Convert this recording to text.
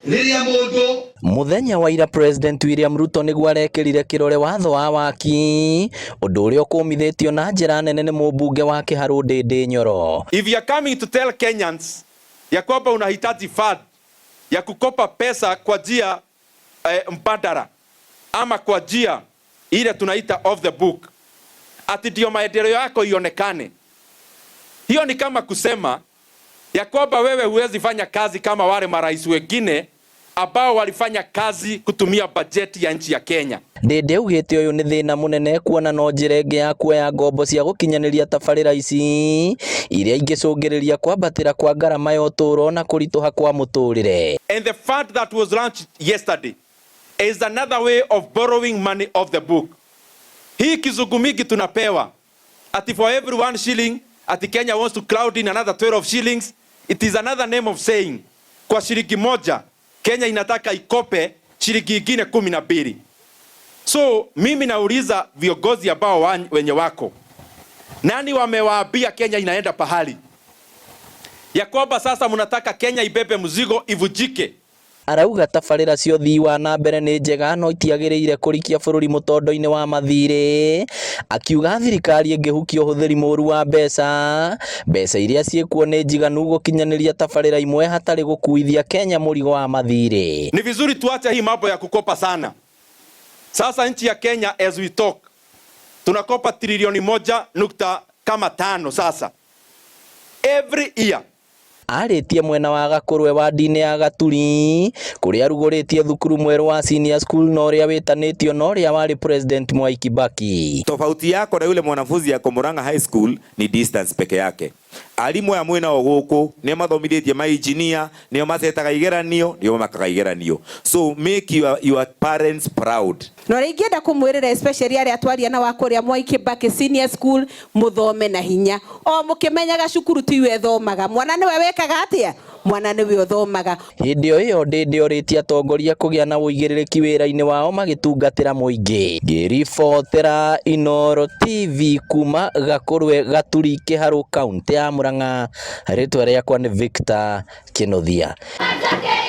Rĩrĩa mũndũ Mũthenya wa ira President William Ruto nĩguo arekĩrire kĩrore watho wa waki, ũndũ ũrĩa ũkũmithĩtio na njĩra nene nĩ mũmbunge wa Kĩharũ Ndĩndĩ Nyoro. If you are coming to tell Kenyans ya kwamba unahitaji fund ya kukopa pesa kwa njia mbadala ama kwa njia ile tunaita off the book, ati ndio maendeleo yako ionekane, hiyo ni kama kusema ya kwamba wewe huwezi fanya kazi kama wale marais wengine ambao walifanya kazi kutumia bajeti ya nchi ya Kenya. Ndĩndĩ augĩte ũyũ nĩ thĩna mũnene kuona no njĩra ĩngĩ ya kuoya ngombo cia gũkinyanĩria tabarĩra ici iria ingĩcũngĩrĩria kwambatĩra kwa ngarama ya ũtũũro na kũritũha kwa mũtũrĩre. And the fund that was launched yesterday is another way of borrowing money off the book. Hii kizungu mingi tunapewa ati for every 1 shilling, ati Kenya wants to crowd in another 12 shillings. It is another name of saying kwa shilingi 1 Kenya inataka ikope shilingi ingine 12. So mimi nauliza viongozi ambao wenye wako nani, wamewaambia Kenya inaenda pahali ya kwamba sasa mnataka Kenya ibebe mzigo ivujike? Arauga tabarĩra cia ũthii wa na mbere nĩ njega no itiagĩrĩire kũrikia bũrũri mũtondo-inĩ wa mathirĩ, akiuga thirikari ĩngĩhukia ũhũthĩri mũru wa mbeca, mbeca iria ciĩkuo nĩ njiganu gũkinyanĩria tabarĩra imwe hatarĩ gũkuithia Kenya mũrigo wa mathirĩ. Ni vizuri tuache hii mambo ya kukopa sana. Sasa nchi ya Kenya, as we talk, tunakopa trilioni 1 nukta kama 5 sasa every year. Arĩtie mwena wa Gakũrwe wadi-inĩ ya Gaturi kũrĩa arugũrĩtie thukuru mwerũ wa senior school na ũrĩa wĩtanĩtio na ũrĩa warĩ President Mwai Kibaki. Tofauti yako na yule mwanafunzi yako Murang'a High School ni distance peke yake. Arimũ aya mwĩ nao gũkũ nĩo mathomithĩtie ma engineer, nĩo macetaga igeranio, nĩo makaga igeranio. So make your parents proud. Na ũrĩa ingĩenda kũmwĩrĩra, especially arĩa twaria na wa kũrĩa Mwai Kibaki Senior School, mũthome na hinya o mũkĩmenyaga cukuru tiwe thomaga, mwana nĩwe wĩkaga atĩa, mwana nĩwe ũthomaga. Hĩndĩ o ĩyo Ndĩndĩ orĩtie atongoria kũgĩa na ũigĩrĩrĩki wĩra-inĩ wao magĩtungatĩra mũingĩ. Ngĩribotera Inooro TV kuma Gakũrwe Gaturi Kĩharũ, kaũntĩ ya Murang'a, rĩtwa rĩakwa nĩ Victor Kĩnuthia. Atake.